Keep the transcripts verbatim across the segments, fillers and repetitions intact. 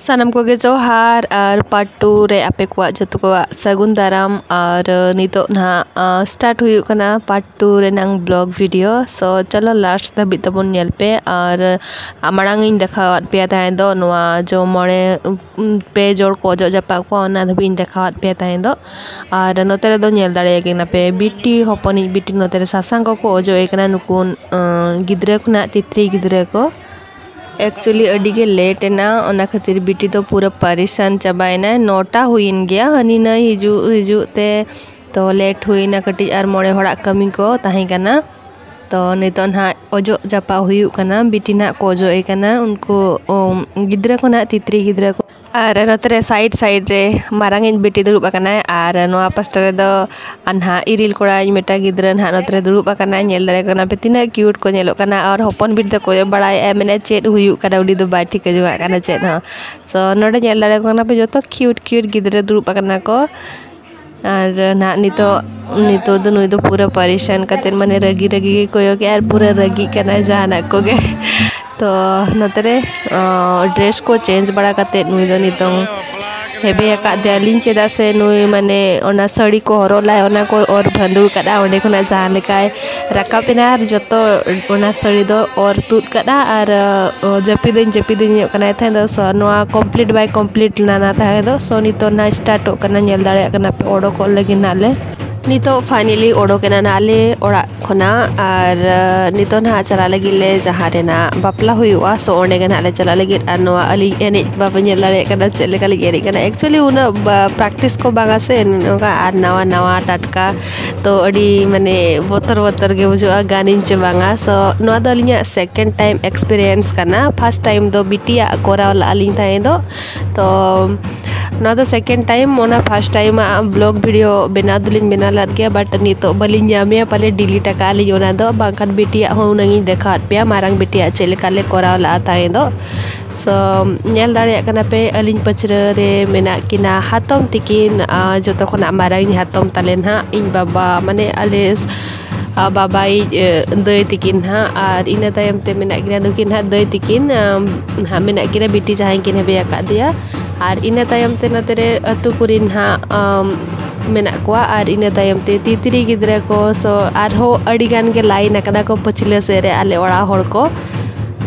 ᱥᱟᱱᱟᱢ ᱠᱚᱜᱮ ᱡᱚᱦᱟᱨ, ᱟᱨ ᱯᱟᱨᱴ ᱴᱩ ᱨᱮ ᱟᱯᱮ ᱠᱚᱣᱟᱜ ᱡᱚᱛᱚ ᱠᱚᱣᱟᱜ ᱥᱟᱹᱜᱩᱱ ᱫᱟᱨᱟᱢ᱾ ᱟᱨ ᱱᱤᱛᱚᱜ ᱱᱟᱦᱟᱜ ᱥᱴᱟᱨᱴ ᱦᱩᱭᱩᱜ ᱠᱟᱱᱟ ᱯᱟᱨᱴ ᱴᱩ ᱨᱮᱱᱟᱝ ᱵᱞᱚᱜ ᱵᱷᱤᱰᱤᱭᱳ᱾ ᱥᱳ ᱪᱚᱞᱚ, ᱞᱟᱥᱴ ᱫᱷᱟᱹᱵᱤᱡ ᱛᱟᱵᱚᱱ ᱧᱮᱞ ᱯᱮ᱾ ᱟᱨ ᱢᱟᱲᱟᱝ ᱤᱧ ᱫᱮᱠᱷᱟᱣᱟᱫ ᱯᱮᱭᱟ ᱛᱟᱦᱮᱸ ᱫᱚ ᱱᱚᱣᱟ ᱡᱚ ᱢᱚᱬᱮ, ᱩᱢ, ᱯᱮ ᱡᱚᱲ ᱠᱚ ᱚᱡᱚᱜ ᱡᱟᱯᱟᱜ ᱠᱚᱣᱟ, ᱚᱱᱟ ᱫᱷᱟᱹᱵᱤᱡ ᱤᱧ ᱫᱮᱠᱷᱟᱣᱟᱫ ᱯᱮᱭᱟ ᱛᱟᱦᱮᱸ ᱫᱚ᱾ ᱟᱨ ᱱᱚᱛᱮ ᱨᱮᱫᱚ ᱧᱮᱞ ᱫᱟᱲᱮᱭᱟᱜ ᱠᱟᱱᱟ ᱯᱮ, ᱵᱤᱴᱤ ᱦᱚᱯᱚᱱᱤᱡ ᱵᱤᱴᱤ ᱱᱚᱛᱮ ᱨᱮ ᱥᱟᱥᱟᱝ ᱠᱚᱠᱚ ᱚᱡᱚᱜ ᱮ ᱠᱟᱱᱟ ᱱᱩᱠᱩ, ᱟᱸ, ᱜᱤᱫᱽᱨᱟᱹ ᱠᱷᱚᱱᱟᱜ ᱛᱤᱛᱨᱤ ᱜᱤᱫᱽᱨᱟᱹ ᱠᱚ᱾ ᱮᱠᱪᱩᱭᱮᱞᱤ ᱟᱹᱰᱤ ᱜᱮ ᱞᱮᱴ ᱮᱱᱟ, ᱚᱱᱟ ᱠᱷᱟᱹᱛᱤᱨ ᱵᱤᱴᱤ ᱫᱚ ᱯᱩᱨᱟᱹ ᱯᱟᱨᱤᱥᱟᱱ ᱪᱟᱵᱟᱭᱮᱱᱟᱭ᱾ ᱱᱚᱴᱟ ᱦᱩᱭᱮᱱ ᱜᱮᱭᱟ, ᱦᱟᱹᱱᱤ ᱱᱟᱹᱭ ᱦᱤᱡᱩᱜ ᱦᱤᱡᱩᱜ ᱛᱮ, ᱛᱚ ᱞᱮᱴ ᱦᱩᱭᱱᱟ ᱠᱟᱹᱴᱤᱡ, ᱟᱨ ᱢᱚᱬᱮ ᱦᱚᱲᱟᱜ ᱠᱟᱹᱢᱤ ᱠᱚ ᱛᱟᱦᱮᱸ ᱠᱟᱱᱟ᱾ ᱛᱚ ᱱᱤᱛᱚᱜ ᱱᱟᱦᱟᱜ ᱚᱡᱚᱜ ᱡᱟᱯᱟᱜ ᱦᱩᱭᱩᱜ ᱠᱟᱱᱟ, ᱵᱤᱴᱤ ᱱᱟᱦᱟᱜ ᱠᱚ ᱚᱡᱚᱜ ᱮ ᱠᱟᱱᱟ ᱩᱱᱠᱩ, ᱩᱢ, ᱜᱤᱫᱽᱨᱟᱹ ᱠᱚ ᱱᱟᱦᱟᱜ, ᱛᱤᱛᱨᱤ ᱜᱤᱫᱽᱨᱟᱹ ᱠᱚ᱾ ᱟᱨ ᱱᱚᱛᱮ ᱨᱮ ᱥᱟᱭᱤᱰ ᱥᱟᱭᱤᱰ ᱨᱮ ᱢᱟᱨᱟᱝ ᱤᱡ ᱵᱤᱴᱤ ᱫᱩᱲᱩᱵ ᱟᱠᱟᱱᱟᱭ, ᱟᱨ ᱱᱚᱣᱟ ᱯᱟᱥᱴᱟ ᱨᱮᱫᱚ ᱟᱨ ᱱᱟᱦᱟᱜ ᱤᱨᱤᱞ ᱠᱚᱲᱟ ᱤᱡ ᱢᱤᱫᱴᱟᱝ ᱜᱤᱫᱽᱨᱟᱹ ᱱᱟᱦᱟᱜ ᱱᱚᱛᱮ ᱨᱮ ᱫᱩᱲᱩᱵ ᱟᱠᱟᱱᱟᱭ᱾ ᱧᱮᱞ ᱫᱟᱲᱮᱭᱟᱜ ᱠᱟᱱᱟ ᱯᱮ ᱛᱤᱱᱟᱹᱜ ᱠᱤᱭᱩᱴ ᱠᱚ ᱧᱮᱞᱚᱜ ᱠᱟᱱᱟ, ᱟᱨ ᱦᱚᱯᱚᱱ ᱵᱤᱴᱤ ᱫᱚ ᱠᱚᱭᱚᱜ ᱵᱟᱲᱟᱭᱮᱫᱼᱟᱭ, ᱢᱮᱱᱮᱫ ᱪᱮᱫ ᱦᱩᱭᱩᱜ ᱠᱟᱱᱟ, ᱩᱱᱤ ᱫᱚ ᱵᱟᱭ ᱴᱷᱤᱠᱟᱹ ᱡᱚᱝᱟᱜ ᱠᱟᱱᱟ ᱪᱮᱫ ᱦᱚᱸ᱾ ᱥᱳ ᱱᱚᱰᱮ ᱧᱮᱞ ᱫᱟᱲᱮᱭᱟᱜ ᱠᱟᱱᱟ ᱯᱮ ᱡᱚᱛᱚ ᱠᱤᱭᱩᱴ ᱠᱤᱭᱩᱴ ᱜᱤᱫᱽᱨᱟᱹ ᱫᱩᱲᱩᱵ ᱟᱠᱟᱱᱟ ᱠᱚ᱾ ᱟᱨ ᱱᱟᱦᱟᱜ ᱱᱤᱛᱚᱜ, ᱱᱤᱛᱚᱜ ᱫᱚ ᱱᱩᱭ ᱫᱚ ᱯᱩᱨᱟᱹ ᱯᱟᱨᱤᱥᱟᱱ ᱠᱟᱛᱮᱫ, ᱢᱟᱱᱮ ᱨᱟᱹᱜᱤ ᱨᱟᱹᱜᱤ ᱜᱮ ᱠᱚᱭᱚᱜᱮᱜᱼᱟ ᱟᱨ ᱯᱩᱨᱟᱹ ᱨᱟᱹᱜᱤᱜ ᱠᱟᱱᱟᱭ ᱡᱟᱦᱟᱱᱟᱜ ᱠᱚᱜᱮ᱾ ᱛᱚ ᱱᱚᱛᱮ ᱨᱮ, ᱚ, ᱰᱨᱮᱥ ᱠᱚ ᱪᱮᱧᱡᱽ ᱵᱟᱲᱟ ᱠᱟᱛᱮᱫ ᱱᱩᱭ ᱫᱚ ᱱᱤᱛᱚᱝ ᱦᱮᱵᱮ ᱟᱠᱟᱫ ᱫᱮᱭᱟᱞᱤᱧ, ᱪᱮᱫᱟᱜ ᱥᱮ ᱱᱩᱭ ᱢᱟᱱᱮ ᱚᱱᱟ ᱥᱟᱹᱲᱤ ᱠᱚ ᱦᱚᱨᱚᱜ ᱞᱟᱭ, ᱚᱱᱟ ᱠᱚ ᱚᱨ ᱵᱷᱟᱸᱫᱩᱲ ᱠᱟᱫᱼᱟ᱾ ᱚᱸᱰᱮ ᱠᱷᱚᱱᱟᱜ ᱡᱟᱦᱟᱸ ᱞᱮᱠᱟᱭ ᱨᱟᱠᱟᱵ ᱮᱱᱟ ᱟᱨ ᱡᱚᱛᱚ ᱚᱱᱟ ᱥᱟᱹᱲᱤ ᱫᱚ ᱚᱨ ᱛᱩᱫ ᱠᱟᱫᱼᱟ ᱟᱨ, ᱚ, ᱡᱟᱹᱯᱤᱫᱟᱹᱧ ᱡᱟᱹᱯᱤᱫᱟᱹᱧ ᱧᱚᱜ ᱠᱟᱱᱟᱭ ᱛᱟᱦᱮᱸ ᱫᱚ᱾ ᱥᱚ-, ᱱᱚᱣᱟ ᱠᱚᱢᱯᱞᱤᱴ ᱵᱟᱭ ᱠᱚᱢᱯᱞᱤᱴ ᱞᱮᱱᱟ ᱛᱟᱦᱮᱸ ᱫᱚ᱾ ᱥᱚ ᱱᱤᱛᱚᱜ ᱱᱟᱦᱟᱜ ᱥᱴᱟᱨᱴᱚᱜ ᱠᱟᱱᱟ, ᱧᱮᱞ ᱫᱟᱲᱮᱭᱟᱜ ᱠᱟᱱᱟ ᱯᱮ ᱚᱰᱚᱠᱚᱜ ᱞᱟᱹᱜᱤᱫ ᱱᱟᱦᱟᱜ ᱞᱮ᱾ ᱱᱤᱛᱚᱜ ᱯᱷᱟᱭᱱᱮᱞᱤ ᱚᱰᱚᱠ ᱮᱱᱟ ᱱᱟᱦᱟᱜ ᱞᱮ ᱚᱲᱟᱜ ᱠᱷᱚᱱᱟᱜ᱾ ᱟᱨ, ᱟ, ᱱᱤᱛᱚᱜ ᱱᱟᱦᱟᱜ ᱪᱟᱞᱟᱜ ᱞᱟᱹᱜᱤᱫ ᱞᱮ ᱡᱟᱦᱟᱸ ᱨᱮᱱᱟᱜ ᱵᱟᱯᱞᱟ ᱦᱩᱭᱩᱜᱼᱟ, ᱥᱚ ᱚᱸᱰᱮ ᱜᱮ ᱱᱟᱦᱟᱜ ᱞᱮ ᱪᱟᱞᱟᱜ ᱞᱟᱹᱜᱤᱫ᱾ ᱟᱨ ᱱᱚᱣᱟ ᱟᱹᱞᱤᱧ ᱮᱱᱮᱡ ᱵᱟᱯᱮ ᱧᱮᱞ ᱫᱟᱲᱮᱭᱟᱜ ᱠᱟᱱᱟ ᱪᱮᱫ ᱞᱮᱠᱟ ᱞᱤᱧ ᱮᱱᱮᱡ ᱠᱟᱱᱟ᱾ ᱮᱠᱪᱩᱭᱮᱞᱤ ᱩᱱᱟᱹᱜ ᱵᱟ-, ᱯᱨᱮᱠᱴᱤᱥ ᱠᱚ ᱵᱟᱝᱟ ᱥᱮ ᱱᱚᱝᱠᱟ, ᱟᱨ ᱱᱟᱣᱟ ᱱᱟᱣᱟ ᱴᱟᱴᱠᱟ, ᱛᱚ ᱟᱹᱰᱤ ᱢᱟᱱᱮ ᱵᱚᱛᱚᱨ ᱵᱚᱛᱚᱨ ᱜᱮ ᱵᱩᱡᱷᱟᱹᱜᱼᱟ ᱜᱟᱱᱤᱧ ᱪᱮ ᱵᱟᱝᱟ᱾ ᱥᱚ ᱱᱚᱣᱟ ᱫᱚ ᱟᱹᱞᱤᱧᱟᱜ ᱥᱮᱠᱮᱱᱰ ᱴᱟᱭᱤᱢ ᱮᱠᱥᱯᱤᱨᱤᱭᱮᱱᱥ ᱠᱟᱱᱟ᱾ ᱯᱷᱟᱥᱴ ᱴᱟᱭᱤᱢ ᱫᱚ ᱵᱤᱴᱤᱭᱟᱜ ᱠᱚᱨᱟᱣ ᱞᱟᱜᱼᱟ ᱞᱤᱧ ᱛᱟᱦᱮᱸ ᱫᱚ᱾ ᱛᱚ ᱱᱚᱣᱟ ᱫᱚ ᱥᱮᱠᱮᱱᱰ ᱴᱟᱭᱤᱢ, ᱚᱱᱟ ᱯᱷᱟᱥᱴ ᱴᱟᱭᱤᱢᱟᱜ ᱵᱞᱚᱜ ᱵᱷᱤᱰᱤᱭᱳ ᱵᱮᱱᱟᱣ ᱫᱚᱞᱤᱧ ᱵᱮᱱᱟᱣ ᱞᱮᱫ ᱜᱮᱭᱟ, ᱵᱟᱴ ᱱᱤᱛᱚᱜ ᱵᱟᱹᱞᱤᱧ ᱧᱟᱢᱮᱭᱟ, ᱯᱟᱞᱮ ᱰᱤᱞᱤᱴ ᱟᱠᱟᱫᱼᱟ ᱞᱤᱧ ᱚᱱᱟ ᱫᱚ, ᱵᱟᱝᱠᱷᱟᱱ ᱵᱤᱴᱤᱭᱟᱜ ᱦᱚᱸ ᱦᱩᱱᱟᱹᱝ ᱤᱧ ᱫᱮᱠᱷᱟᱣᱟᱫ ᱯᱮᱭᱟ, ᱢᱟᱨᱟᱝ ᱵᱤᱴᱤᱭᱟᱜ ᱪᱮᱫ ᱞᱮᱠᱟ ᱞᱮ ᱠᱚᱨᱟᱣ ᱞᱟᱜᱼᱟ ᱛᱟᱦᱮᱸ ᱫᱚ᱾ ᱥᱚ ᱧᱮᱞ ᱫᱟᱲᱮᱭᱟᱜ ᱠᱟᱱᱟ ᱯᱮ ᱟᱹᱞᱤᱧ ᱯᱟᱹᱪᱷᱞᱟᱹ ᱨᱮ ᱢᱮᱱᱟᱜ ᱠᱤᱱᱟ ᱦᱟᱛᱚᱢ ᱛᱤᱠᱤᱱ, ᱟ, ᱡᱚᱛᱚ ᱠᱷᱚᱱᱟᱜ ᱢᱟᱨᱟᱝ ᱤᱧ ᱦᱟᱛᱚᱢ ᱛᱟᱞᱮ ᱱᱟᱦᱟᱜ, ᱤᱧ ᱵᱟᱵᱟ, ᱢᱟᱱᱮ ᱟᱞᱮ ᱟᱨ ᱵᱟᱵᱟᱭᱤᱡ, ᱮ, ᱫᱟᱹᱭ ᱛᱤᱠᱤᱱ ᱱᱟᱦᱟᱜ, ᱟᱨ ᱤᱱᱟᱹ ᱛᱟᱭᱚᱢ ᱛᱮ ᱢᱮᱱᱟᱜ ᱠᱤᱱᱟ ᱱᱩᱠᱤᱱ ᱱᱟᱦᱟᱜ ᱫᱟᱹᱭ ᱛᱤᱠᱤᱱ, ᱟᱢ, ᱱᱟᱦᱟᱜ ᱢᱮᱱᱟᱜ ᱠᱤᱱᱟ ᱵᱤᱴᱤ ᱡᱟᱦᱟᱸᱭ ᱠᱤᱱ ᱦᱮᱵᱮ ᱟᱠᱟᱫᱮᱭᱟ᱾ ᱟᱨ ᱤᱱᱟᱹ ᱛᱟᱭᱚᱢ ᱛᱮ ᱱᱚᱛᱮ ᱨᱮ ᱟᱹᱛᱩ ᱠᱚᱨᱮᱱ ᱱᱟᱦᱟᱜ, ᱟᱢ, ᱢᱮᱱᱟᱜ ᱠᱚᱣᱟ, ᱟᱨ ᱤᱱᱟᱹ ᱛᱟᱭᱚᱢ ᱛᱮ ᱛᱤᱛᱨᱤ ᱜᱤᱫᱽᱨᱟᱹ ᱠᱚ, ᱥᱚ ᱟᱨᱦᱚᱸ ᱟᱹᱰᱤ ᱜᱟᱱ ᱜᱮ line ᱟᱠᱟᱱᱟ ᱠᱚ ᱯᱟᱹᱪᱷᱞᱟᱹ ᱥᱮᱫ ᱨᱮ ᱟᱞᱮ ᱚᱲᱟᱜ ᱦᱚᱲ ᱠᱚ᱾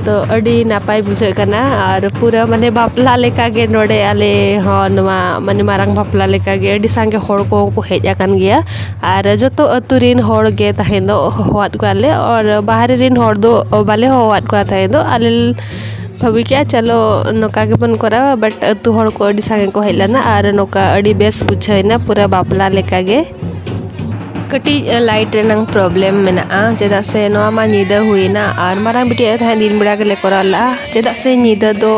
ᱛᱚ ᱟᱹᱰᱤ ᱱᱟᱯᱟᱭ ᱵᱩᱡᱷᱟᱹᱜ ᱠᱟᱱᱟ, ᱟᱨ ᱯᱩᱨᱟᱹ ᱢᱟᱱᱮ ᱵᱟᱯᱞᱟ ᱞᱮᱠᱟ ᱜᱮ ᱱᱚᱰᱮ ᱟᱞᱮ ᱦᱚᱸ ᱱᱚᱣᱟ ᱢᱟᱱᱮ ᱢᱟᱨᱟᱝ ᱵᱟᱯᱞᱟ ᱞᱮᱠᱟ ᱜᱮ ᱟᱹᱰᱤ ᱥᱟᱸᱜᱮ ᱦᱚᱲ ᱠᱚᱦᱚᱸ ᱠᱚ ᱦᱮᱡ ᱟᱠᱟᱱ ᱜᱮᱭᱟ, ᱟᱨ ᱡᱚᱛᱚ ᱟᱹᱛᱩ ᱨᱮᱱ ᱦᱚᱲ ᱜᱮ ᱛᱟᱦᱮᱸ ᱫᱚ ᱦᱚᱦᱚᱣᱟᱫ ᱠᱚᱣᱟᱞᱮ, ᱟᱨ ᱵᱟᱦᱨᱮ ᱨᱮᱱ ᱦᱚᱲ ᱫᱚ ᱵᱟᱞᱮ ᱦᱚᱦᱚᱣᱟᱫ ᱠᱚᱣᱟ ᱛᱟᱦᱮᱸ ᱫᱚ᱾ ᱟᱞᱮ ᱵᱷᱟᱹᱵᱤ ᱠᱮᱜᱼᱟ ᱪᱚᱞᱚ ᱱᱚᱝᱠᱟ ᱜᱮᱵᱚᱱ ᱠᱚᱨᱟᱣᱟ, but ᱟᱹᱛᱩ ᱦᱚᱲ ᱠᱚ ᱟᱹᱰᱤ ᱥᱟᱸᱜᱮ ᱠᱚ ᱦᱮᱡ ᱞᱮᱱᱟ, ᱟᱨ ᱱᱚᱝᱠᱟ ᱟᱹᱰᱤ ᱵᱮᱥ ᱵᱩᱡᱷᱟᱹᱣ ᱮᱱᱟ ᱯᱩᱨᱟᱹ ᱵᱟᱯᱞᱟ ᱞᱮᱠᱟ ᱜᱮ᱾ ᱠᱟᱹᱴᱤᱡ light ᱨᱮᱱᱟᱝ problem ᱢᱮᱱᱟᱜᱼᱟ, ᱪᱮᱫᱟᱜ ᱥᱮ ᱱᱚᱣᱟ ᱢᱟ ᱧᱤᱫᱟᱹ ᱦᱩᱭᱮᱱᱟ, ᱟᱨ ᱢᱟᱨᱟᱝ ᱵᱤᱴᱤ ᱟᱭᱳ ᱛᱟᱦᱮᱸ ᱫᱤᱱ ᱵᱮᱲᱟ ᱜᱮᱞᱮ ᱠᱚᱨᱟᱣ ᱞᱮᱫᱼᱟ᱾ ᱪᱮᱫᱟᱜ ᱥᱮ ᱧᱤᱫᱟᱹ ᱫᱚ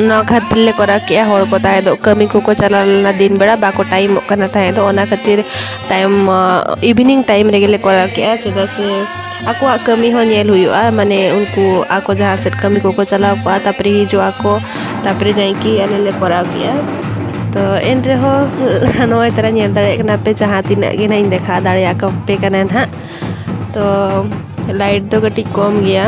ᱱᱚᱣᱟ ᱠᱷᱟᱹᱛᱤᱨ ᱞᱮ ᱠᱚᱨᱟᱣ ᱠᱮᱜᱼᱟ, ᱦᱚᱲ ᱠᱚ ᱛᱟᱦᱮᱸ ᱫᱚ ᱠᱟᱹᱢᱤ ᱠᱚᱠᱚ ᱪᱟᱞᱟᱣ ᱞᱮᱱᱟ, ᱫᱤᱱ ᱵᱮᱲᱟ ᱵᱟᱠᱚ ᱴᱟᱭᱤᱢᱚᱜ ᱠᱟᱱᱟ ᱛᱟᱦᱮᱸ ᱫᱚ, ᱚᱱᱟ ᱠᱷᱟᱹᱛᱤᱨ ᱛᱟᱭᱚᱢ, ᱟ, evening time ᱨᱮᱜᱮ ᱞᱮ ᱠᱚᱨᱟᱣ ᱠᱮᱜᱼᱟ᱾ ᱪᱮᱫᱟᱜ ᱥᱮ ᱟᱠᱚᱣᱟᱜ ᱠᱟᱹᱢᱤ ᱦᱚᱸ ᱧᱮᱞ ᱦᱩᱭᱩᱜᱼᱟ, ᱢᱟᱱᱮ ᱩᱱᱠᱩ ᱟᱠᱚ ᱡᱟᱦᱟᱸ ᱥᱮᱫ ᱠᱟᱹᱢᱤ ᱠᱚᱠᱚ ᱪᱟᱞᱟᱣ ᱠᱚᱜᱼᱟ, ᱛᱟᱨᱯᱚᱨᱮ ᱦᱤᱡᱩᱜ ᱟᱠᱚ, ᱛᱟᱨᱯᱚᱨᱮ ᱡᱟᱦᱟᱸᱭ ᱠᱤ ᱟᱞᱮ ᱞᱮ ᱠᱚᱨᱟᱣ ᱠᱮᱜᱼᱟ᱾ ᱛᱚ ᱮᱱ ᱨᱮᱦᱚᱸ ᱱᱚᱜᱼᱚᱭ ᱛᱟᱨᱟ ᱧᱮᱞ ᱫᱟᱲᱮᱭᱟᱜ ᱠᱟᱱᱟ ᱯᱮ, ᱡᱟᱦᱟᱸ ᱛᱤᱱᱟᱹᱜ ᱜᱮ ᱱᱟᱜ ᱤᱧ ᱫᱮᱠᱷᱟᱣ ᱫᱟᱲᱮᱭᱟᱠᱚ ᱯᱮ ᱠᱟᱱᱟ ᱱᱟᱦᱟᱜ᱾ ᱛᱚ light ᱫᱚ ᱠᱟᱹᱴᱤᱡ ᱠᱚᱢ ᱜᱮᱭᱟ᱾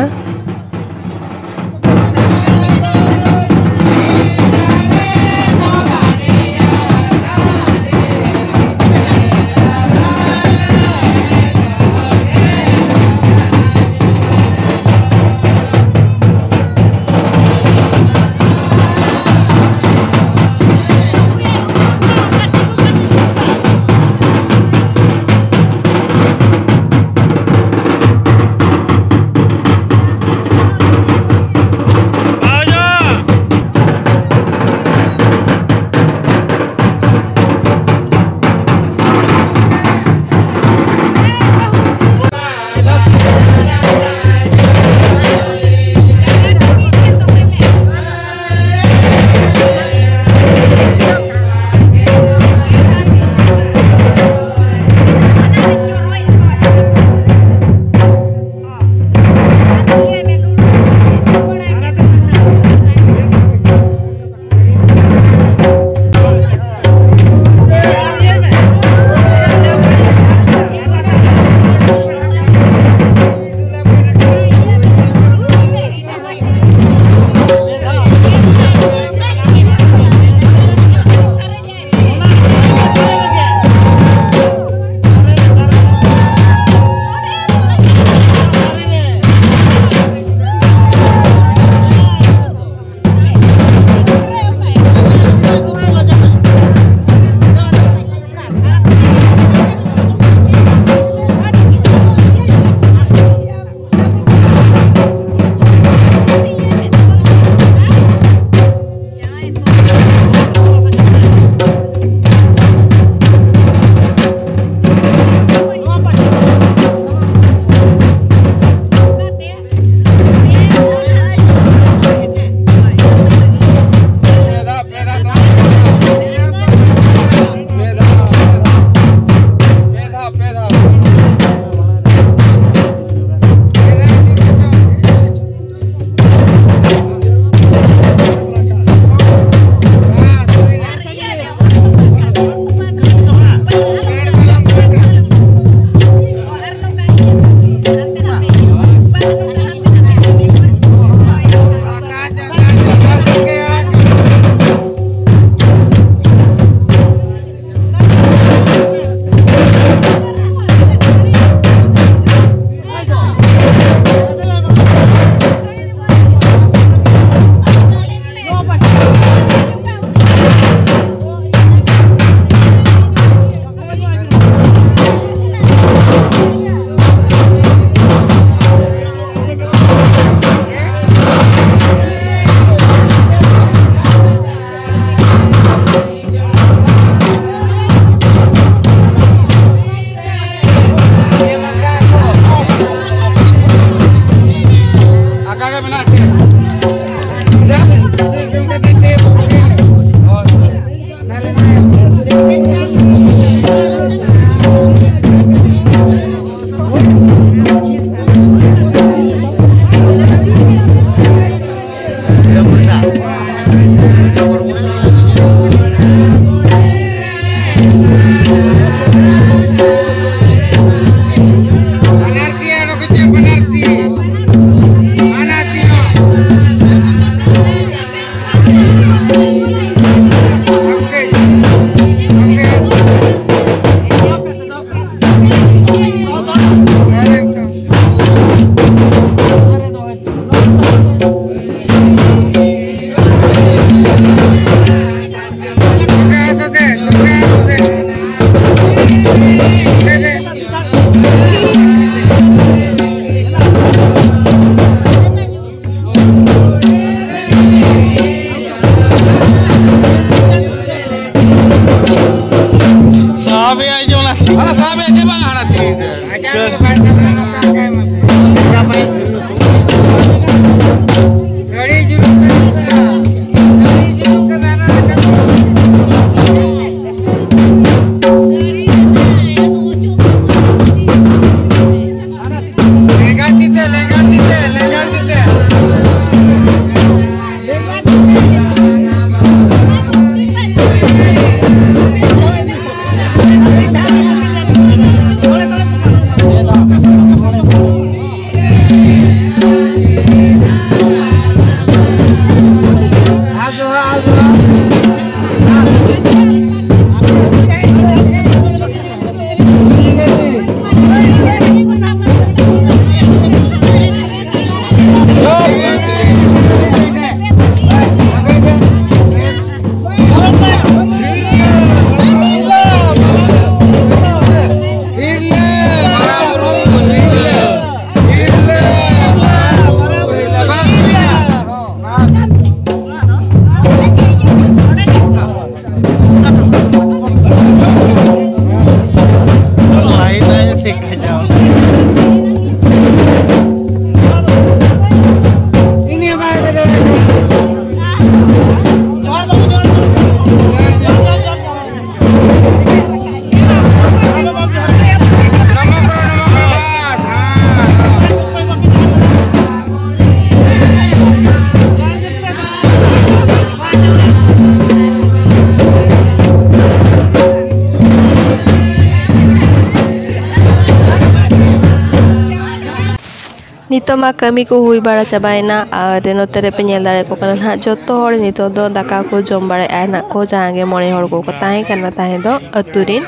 ᱱᱤᱛᱚᱜ ᱢᱟ ᱠᱟᱹᱢᱤ ᱠᱚ ᱦᱩᱭ ᱵᱟᱲᱟ ᱪᱟᱵᱟᱭᱮᱱᱟ ᱟᱨ ᱱᱚᱛᱮ ᱨᱮᱯᱮ ᱧᱮᱞ ᱫᱟᱲᱮᱭᱟᱠᱚ ᱠᱟᱱᱟ ᱱᱟᱦᱟᱜ, ᱡᱚᱛᱚ ᱦᱚᱲ ᱱᱤᱛᱚᱜ ᱫᱚ ᱫᱟᱠᱟ ᱠᱚ ᱡᱚᱢ ᱵᱟᱲᱟᱭᱮᱫᱼᱟ ᱱᱟᱦᱟᱜ ᱠᱚ, ᱡᱟᱦᱟᱸ ᱜᱮ ᱢᱚᱬᱮ ᱦᱚᱲ ᱠᱚᱠᱚ ᱛᱟᱦᱮᱸ ᱠᱟᱱᱟ ᱛᱟᱦᱮᱸ ᱫᱚ ᱟᱹᱛᱩ ᱨᱤᱱ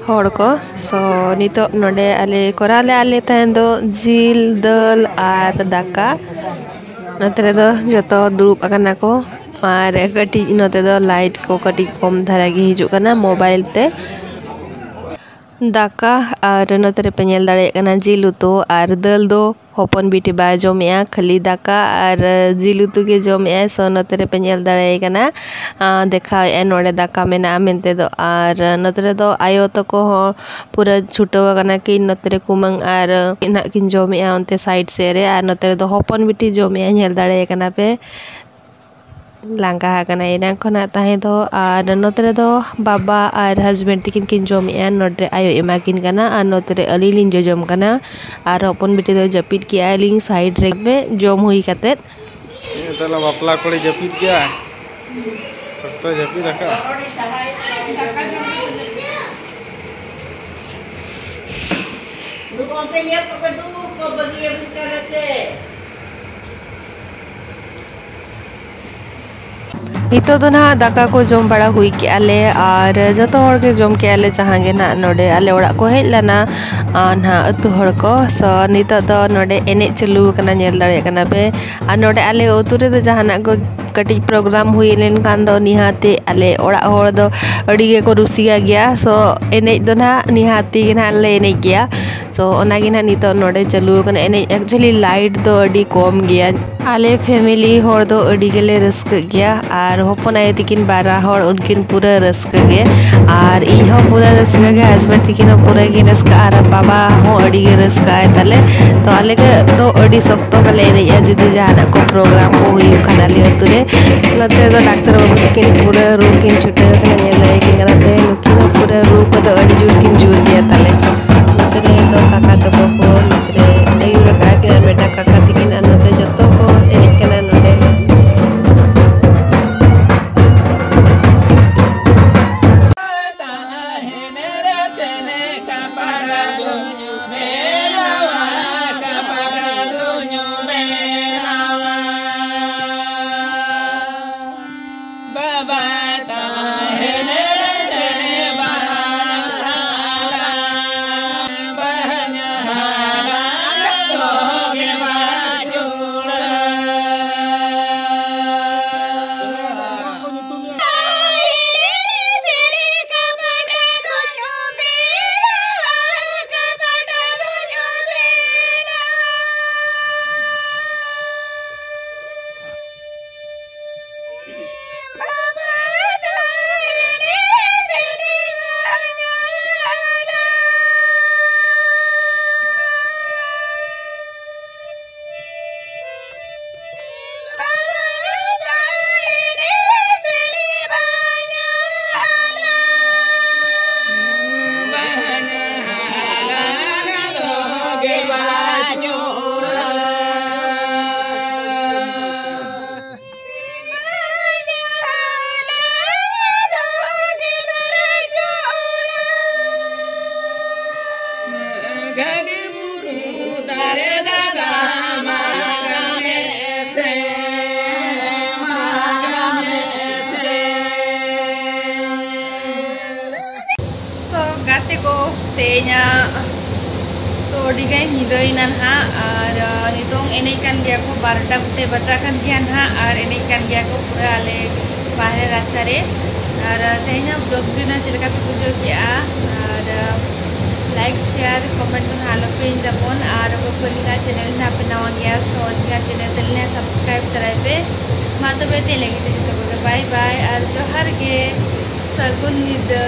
ᱦᱚᱲ ᱠᱚ᱾ ᱥᱚ ᱱᱤᱛᱚᱜ ᱱᱚᱰᱮ ᱟᱞᱮ ᱠᱚᱨᱟᱣ ᱞᱮᱫᱼᱟ ᱞᱮ ᱛᱟᱦᱮᱸ ᱫᱚ ᱡᱤᱞ, ᱫᱟᱹᱞ ᱟᱨ ᱫᱟᱠᱟ᱾ ᱱᱚᱛᱮ ᱨᱮᱫᱚ ᱡᱚᱛᱚ ᱫᱩᱲᱩᱵ ᱟᱠᱟᱱᱟ ᱠᱚ ᱟᱨ ᱠᱟᱹᱴᱤᱡ ᱱᱚᱛᱮ ᱫᱚ ᱞᱟᱭᱤᱴ ᱠᱚ ᱠᱟᱹᱴᱤᱡ ᱠᱚᱢ ᱫᱷᱟᱨᱟ ᱜᱮ ᱦᱤᱡᱩᱜ ᱠᱟᱱᱟ ᱢᱳᱵᱟᱭᱤᱞ ᱛᱮ᱾ ᱫᱟᱠᱟ ᱟᱨ ᱱᱚᱛᱮ ᱨᱮᱯᱮ ᱧᱮᱞ ᱫᱟᱲᱮᱭᱟᱜ ᱠᱟᱱᱟ ᱡᱤᱞ ᱩᱛᱩ ᱟᱨ ᱫᱟᱹᱞ ᱫᱚ ᱦᱚᱯᱚᱱ ᱵᱤᱴᱤ ᱵᱟᱭ ᱡᱚᱢᱮᱜᱼᱟ, ᱠᱷᱟᱹᱞᱤ ᱫᱟᱠᱟ ᱟᱨ ᱡᱤᱞ ᱩᱛᱩ ᱜᱮ ᱡᱚᱢᱮᱜᱼᱟᱭ᱾ So ᱱᱚᱛᱮ ᱨᱮᱯᱮ ᱧᱮᱞ ᱫᱟᱲᱮᱭᱟᱭ ᱠᱟᱱᱟ, ᱟᱸ, ᱫᱮᱠᱷᱟᱣᱮᱜᱼᱟᱭ ᱱᱚᱰᱮ ᱫᱟᱠᱟ ᱢᱮᱱᱟᱜᱼᱟ ᱢᱮᱱᱛᱮ ᱫᱚ᱾ ᱟᱨ ᱱᱚᱛᱮ ᱨᱮᱫᱚ ᱟᱭᱳ ᱛᱟᱠᱚ ᱦᱚᱸ ᱯᱩᱨᱟᱹ ᱪᱷᱩᱴᱟᱹᱣ ᱟᱠᱟᱱᱟ ᱠᱤᱱ᱾ ᱱᱚᱛᱮ ᱨᱮ ᱠᱩᱢᱟᱹᱝ ᱟᱨ ᱱᱟᱜ ᱠᱤᱱ ᱡᱚᱢᱮᱜᱼᱟ ᱚᱱᱛᱮ side ᱥᱮᱫ ᱨᱮ, ᱟᱨ ᱱᱚᱛᱮ ᱨᱮᱫᱚ ᱦᱚᱯᱚᱱ ᱵᱤᱴᱤ ᱡᱚᱢᱮᱜᱼᱟᱭ, ᱧᱮᱞ ᱫᱟᱲᱮᱭᱟᱭ ᱠᱟᱱᱟ ᱯᱮ᱾ ᱞᱟᱸᱜᱟ ᱟᱠᱟᱱᱟᱭ ᱮᱱᱟᱝ ᱠᱷᱚᱱᱟᱜ ᱛᱟᱦᱮᱸ ᱫᱚ᱾ ᱟᱨ ᱱᱚᱛᱮ ᱨᱮᱫᱚ ᱵᱟᱵᱟ ᱟᱨ husband ᱛᱤᱠᱤᱱ ᱠᱤᱱ ᱡᱚᱢᱮᱜᱼᱟ᱾ ᱱᱚᱛᱮ ᱨᱮ ᱟᱭᱳ ᱮᱢᱟ ᱠᱤᱱ ᱠᱟᱱᱟ ᱟᱨ ᱱᱚᱛᱮ ᱨᱮ ᱟᱹᱞᱤᱧ ᱞᱤᱧ ᱡᱚᱡᱚᱢ ᱠᱟᱱᱟ᱾ ᱟᱨ ᱦᱚᱯᱚᱱ ᱵᱤᱴᱤ ᱫᱚ ᱡᱟᱹᱯᱤᱫ ᱠᱮᱜᱼᱟᱭ ᱞᱤᱧ side ᱨᱮ ᱡᱚᱢ ᱦᱩᱭ ᱠᱟᱛᱮᱫ᱾ ᱱᱤᱭᱟᱹ ᱛᱟᱞᱟ ᱵᱟᱯᱞᱟ ᱠᱩᱲᱤ ᱡᱟᱹᱯᱤᱫ ᱠᱮᱜᱼᱟᱭ᱾ ᱚᱠᱛᱚ ᱡᱟᱹᱯᱤᱫ ᱟᱠᱟᱫ᱾ ᱫᱩ ᱚᱱᱛᱮ ᱧᱮᱞ ᱠᱚᱯᱮ, ᱫᱩ ᱠᱚ ᱵᱟᱹᱜᱤᱭᱟᱵᱤᱱ ᱠᱟᱱᱟ ᱪᱮ? ᱱᱤᱛᱚᱜ ᱫᱚ ᱱᱟᱦᱟᱜ ᱫᱟᱠᱟ ᱠᱚ ᱡᱚᱢ ᱵᱟᱲᱟ ᱦᱩᱭ ᱠᱮᱜᱼᱟ ᱞᱮ ᱟᱨ ᱡᱚᱛᱚ ᱦᱚᱲ ᱜᱮ ᱡᱚᱢ ᱠᱮᱜᱼᱟ ᱞᱮ ᱡᱟᱦᱟᱸ ᱜᱮ ᱱᱟᱦᱟᱜ ᱱᱚᱰᱮ ᱟᱞᱮ ᱚᱲᱟᱜ ᱠᱚ ᱦᱮᱡ ᱞᱮᱱᱟ, ᱟᱨ ᱱᱟᱦᱟᱜ ᱟᱹᱛᱩ ᱦᱚᱲ ᱠᱚ᱾ So ᱱᱤᱛᱚᱜ ᱫᱚ ᱱᱚᱰᱮ ᱮᱱᱮᱡ ᱪᱟᱹᱞᱩ ᱟᱠᱟᱱᱟ, ᱧᱮᱞ ᱫᱟᱲᱮᱭᱟᱜ ᱠᱟᱱᱟ ᱯᱮ᱾ ᱟᱨ ᱱᱚᱰᱮ ᱟᱞᱮ ᱟᱹᱛᱩ ᱨᱮᱫᱚ ᱡᱟᱦᱟᱱᱟᱜ ᱠᱚ ᱠᱟᱹᱴᱤᱡ program ᱦᱩᱭ ᱞᱮᱱᱠᱷᱟᱱ ᱫᱚ ᱱᱤᱦᱟᱹᱛᱤ ᱟᱞᱮ ᱚᱲᱟᱜ ᱦᱚᱲ ᱫᱚ ᱟᱹᱰᱤ ᱜᱮᱠᱚ ᱨᱩᱥᱤᱠᱟ ᱜᱮᱭᱟ᱾ So ᱮᱱᱮᱡ ᱫᱚ ᱱᱟᱦᱟᱜ ᱱᱤᱦᱟᱹᱛᱤ ᱜᱮ ᱱᱟᱦᱟᱜ ᱞᱮ ᱮᱱᱮᱡ ᱜᱮᱭᱟ᱾ So ᱚᱱᱟᱜᱮ ᱱᱟᱦᱟᱜ ᱱᱤᱛᱚᱜ ᱱᱚᱰᱮ ᱪᱟᱹᱞᱩ ᱟᱠᱟᱱᱟ ᱮᱱᱮᱡ᱾ Actually light ᱫᱚ ᱟᱹᱰᱤ ᱠᱚᱢ ᱜᱮᱭᱟ᱾ ᱟᱞᱮ family ᱦᱚᱲ ᱫᱚ ᱟᱹᱰᱤ ᱜᱮᱞᱮ ᱨᱟᱹᱥᱠᱟᱹᱜ ᱜᱮᱭᱟ, ᱟᱨ ᱦᱚᱯᱚᱱ ᱟᱭᱳ ᱛᱤᱠᱤᱱ ᱵᱟᱨᱟ ᱦᱚᱲ ᱩᱱᱠᱤᱱ ᱯᱩᱨᱟᱹ ᱨᱟᱹᱥᱠᱟᱹ ᱜᱮ, ᱟᱨ ᱤᱧ ᱦᱚᱸ ᱯᱩᱨᱟᱹ ᱨᱟᱹᱥᱠᱟᱹ ᱜᱮ᱾ Husband ᱛᱤᱠᱤᱱ ᱦᱚᱸ ᱯᱩᱨᱟᱹ ᱜᱮ ᱨᱟᱹᱥᱠᱟᱹ, ᱟᱨ ᱵᱟᱵᱟ ᱦᱚᱸ ᱟᱹᱰᱤ ᱜᱮ ᱨᱟᱹᱥᱠᱟᱹ ᱟᱭ ᱛᱟᱞᱮ᱾ ᱛᱚ ᱟᱞᱮ ᱫᱚ ᱟᱹᱰᱤ ᱥᱚᱠᱛᱚ ᱜᱮᱞᱮ ᱮᱱᱮᱡᱼᱟ ᱡᱩᱫᱤ ᱡᱟᱦᱟᱱᱟᱜ ᱠᱚ program ᱠᱚ ᱦᱩᱭᱩᱜ ᱠᱷᱟᱱ ᱟᱞᱮ ᱟᱹᱛᱩ ᱨᱮ᱾ ᱱᱚᱛᱮ ᱫᱚ ᱰᱟᱠᱛᱟᱨ ᱵᱟᱹᱵᱩ ᱛᱤᱠᱤᱱ ᱯᱩᱨᱟᱹ ᱨᱩ ᱠᱤᱱ ᱪᱷᱩᱴᱟᱹᱣ ᱠᱟᱱᱟ, ᱧᱮᱞ ᱫᱟᱲᱮᱭᱟᱠᱤᱱ ᱠᱟᱱᱟ ᱯᱮ, ᱱᱩᱠᱤᱱ ᱦᱚᱸ ᱯᱩᱨᱟᱹ ᱨᱩ ᱠᱚᱫᱚ ᱟᱹᱰᱤ ᱡᱳᱨ ᱠᱤᱱ ᱡᱳᱨ ᱜᱮᱭᱟ ᱛᱟᱞᱮ᱾ ᱱᱚᱛᱮ ᱨᱮ ᱫᱚ ᱠᱟᱠᱟ ᱛᱟᱠᱚ ᱠᱚ ᱱᱚᱛᱮ ᱨᱮ ᱟᱹᱭᱩᱨ ᱟᱠᱟᱫ ᱠᱤᱱᱟ, ᱟᱨ ᱢᱤᱫᱴᱟᱝ ᱠᱟᱠᱟ ᱛᱤᱠᱤᱱ, ᱟᱨ ᱱᱚᱛᱮ ᱡᱚᱛᱚ ᱠᱚ ᱮᱱᱮᱡ ᱠᱟᱱᱟ ᱱᱚᱰᱮ᱾ ᱟᱹᱰᱤ ᱜᱟᱱ ᱧᱤᱫᱟᱹᱭᱮᱱᱟ ᱱᱟᱦᱟᱜ, ᱟᱨ, ᱟᱨ ᱱᱤᱛᱚᱝ ᱮᱱᱮᱡ ᱠᱟᱱ ᱜᱮᱭᱟ ᱠᱚ, ᱵᱟᱨᱚᱴᱟ ᱠᱚᱛᱮ ᱵᱟᱡᱟᱜ ᱠᱟᱱ ᱜᱮᱭᱟ ᱱᱟᱦᱟᱜ, ᱟᱨ ᱮᱱᱮᱡ ᱠᱟᱱ ᱜᱮᱭᱟ ᱠᱚ ᱯᱩᱨᱟᱹ ᱟᱞᱮ ᱵᱟᱦᱨᱮ ᱨᱟᱪᱟ ᱨᱮ᱾ ᱟᱨ ᱛᱮᱦᱮᱧᱟᱜ vlog video ᱱᱟᱜ ᱪᱮᱫ ᱞᱮᱠᱟ ᱯᱮ ᱵᱩᱡᱷᱟᱹᱣ ᱠᱮᱜᱼᱟ? ᱟᱨ like, share, comment ᱫᱚ ᱱᱟᱦᱟᱜ ᱟᱞᱚ ᱯᱮ ᱦᱤᱲᱤᱧ ᱛᱟᱵᱚᱱ, ᱟᱨ ᱚᱠᱚᱭ ᱠᱚ ᱟᱹᱞᱤᱧᱟᱜ channel ᱱᱟᱦᱟᱜ ᱯᱮ ᱱᱟᱣᱟ ᱜᱮᱭᱟ, so ᱟᱹᱞᱤᱧᱟᱜ channel ᱛᱟᱹᱞᱤᱧ ᱱᱟᱦᱟᱜ subscribe ᱛᱟᱨᱟᱭ ᱯᱮ᱾ ᱢᱟ ᱛᱚᱵᱮ ᱛᱮᱦᱮᱧ ᱞᱟᱹᱜᱤᱫ ᱫᱚ ᱡᱚᱛᱚ ᱠᱚᱜᱮ bye bye ᱟᱨ ᱡᱚᱦᱟᱨ ᱜᱮ, ᱥᱟᱹᱜᱩᱱ ᱧᱤᱫᱟᱹ᱾